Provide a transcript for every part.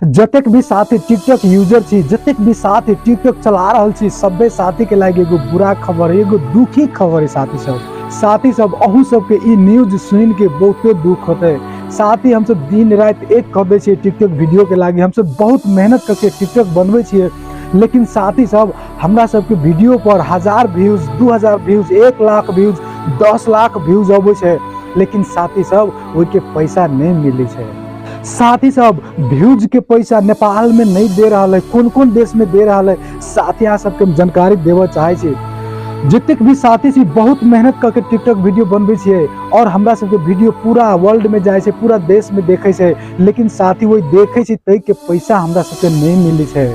जतेक भी साथी टिकटॉक यूजर छी, जतेक भी साथी टिकटॉक चला रहल छी, सभे साथी के लागि एगो बुरा खबर, एगो दुखी खबर है साथी सब। साथी सब, अहू सबके ई न्यूज सुन के बहुते दुख होते। साथी, हमसब दिन राति एक कऽ दै छियै टिकटॉक वीडियो के लागि, हमसब बहुत मेहनत करके टिकटॉक बनबै छियै, लेकिन साथी सब, हमरा सबके वीडियो पर 1000 views, 2000 views, 1 lakh views, 10 lakh views अबै छै, लेकिन साथी सब, ओहिके पैसा नहि मिलै छै। साथी सब, व्यूज के पैसा नेपाल में नहीं दे रहा है, कोन कोन देश में दे रहा है, साथी अहाँ सबके हम जानकारी देबऽ चाहै छी। जतेक भी साथी छी, बहुत मेहनत करके टिकटॉक वीडियो बनबै छियै और हमरा सबके वीडियो पूरा वर्ल्ड में जाइ छै, पूरा देश में देखै छै, लेकिन साथी, वही देखै छै ताहि के पैसा हमरा सबके नहीं मिलै छै।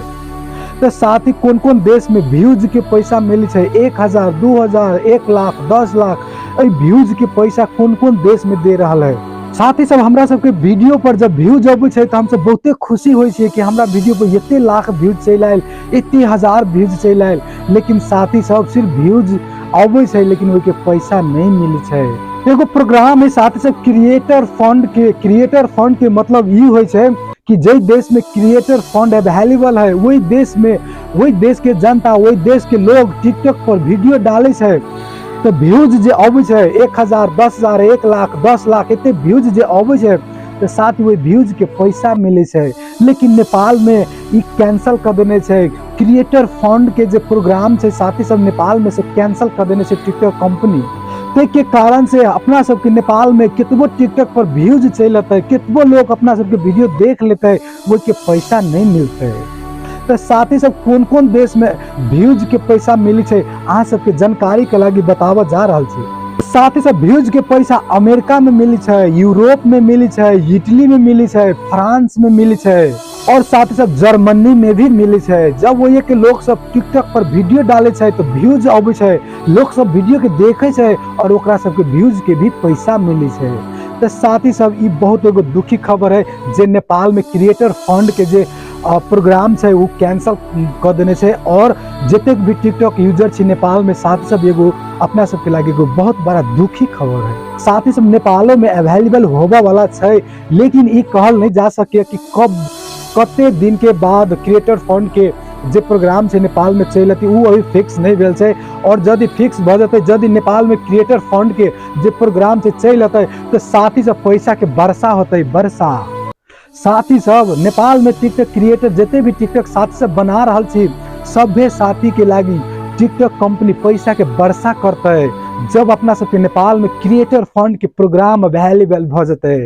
तऽ साथी, कोन कोन देश में व्यूज के पैसा मिलै छै, 1000, 2000, 1 लाख, 10 लाख, एहि व्यूज के पैसा कोन कोन देश में दे रहल है। साथी सब, हमरा सबके वीडियो पर जब व्यूज अबै छै तऽ हमसब बहुते खुशी होइ छियै कि हमरा वीडियो पर एते लाख व्यूज चलि आयल, एते हजार व्यूज चलि आयल, लेकिन साथी सब, सिर्फ व्यूज अबै छै, लेकिन ओहिके पैसा नहि मिलै छै। एगो प्रोग्राम है साथी सब, क्रिएटर फंड के। क्रिएटर फंड के मतलब ई होइ छै कि जै देश में क्रिएटर फंड अवेलेबल है, वही देश में वही देश के जनता, वही देश के लोग टिकटॉक पर वीडियो डालै छै तऽ व्यूज जे अबै छै, 1000, 10,000, 1 लाख, 10 लाख, एते व्यूज जे अबै छै, तऽ साथ ओहि व्यूज के पैसा मिलै छै। लेकिन नेपाल में ई कैंसल कऽ देने छै। क्रिएटर फंड के जे प्रोग्राम छै साथी सब, नेपाल में से कैंसल कऽ देने छै टिकटॉक कंपनी। ताहिके कारण से अपना सबके नेपाल में केतबो टिकटॉक पर व्यूज चलि एतै, केतबो लोग अपना सबके वीडियो देख लेतै, ओहिके पैसा नहि मिलतै। तऽ साथी सब, कोन कोन देश में व्यूज के पैसा मिलै छै, अहाँ सबके जानकारी के लागि बताबऽ जा रहल छी। साथी सब, व्यूज के पैसा अमेरिका में मिलै छै, यूरोप में मिलै छै, इटली में मिलै छै, फ्रांस में मिलै छै और साथी सब, जर्मनी में भी मिलै छै। जब वही के लोग सब टिकटॉक पर वीडियो डालै छै तऽ व्यूज अबै छै, लोग सब वीडियो के देखै छै और ओकरा सबके व्यूज के भी पैसा मिलै छै। तऽ साथी सब, ई बहुत एगो दुखी खबर है जे नेपाल में क्रिएटर फंड के जे प्रोग्राम छै, ओ कैंसल कऽ देने छै और जतेक भी टिकटॉक यूजर छै नेपाल में, साथी सब, एगो अपना सबके लागि एगो बहुत बड़ा दुखी खबर है। साथी सब, नेपालो में अवेलेबल होबऽ वाला छै, लेकिन ई कहल नहीं जा सके कि कब, कते दिन के बाद क्रिएटर फंड के जे प्रोग्राम छै नेपाल में चलि एतै, ओ अभी फिक्स नहीं भेल छै। और यदि फिक्स भऽ जेतै, यदि नेपाल में क्रिएटर फंड के जे प्रोग्राम छै चलि एतै, तऽ साथी सब, पैसा के वर्षा होतै, वर्षा। साथी सब, नेपाल में टिकटॉक क्रिएटर जते भी टिकटॉक साथी सब बना रहल छी, सभे साथी के लागि टिकटॉक कंपनी पैसा के वर्षा करतै, जब अपना सबके नेपाल में क्रिएटर फंड के प्रोग्राम अवेलेबल भऽ जेतै।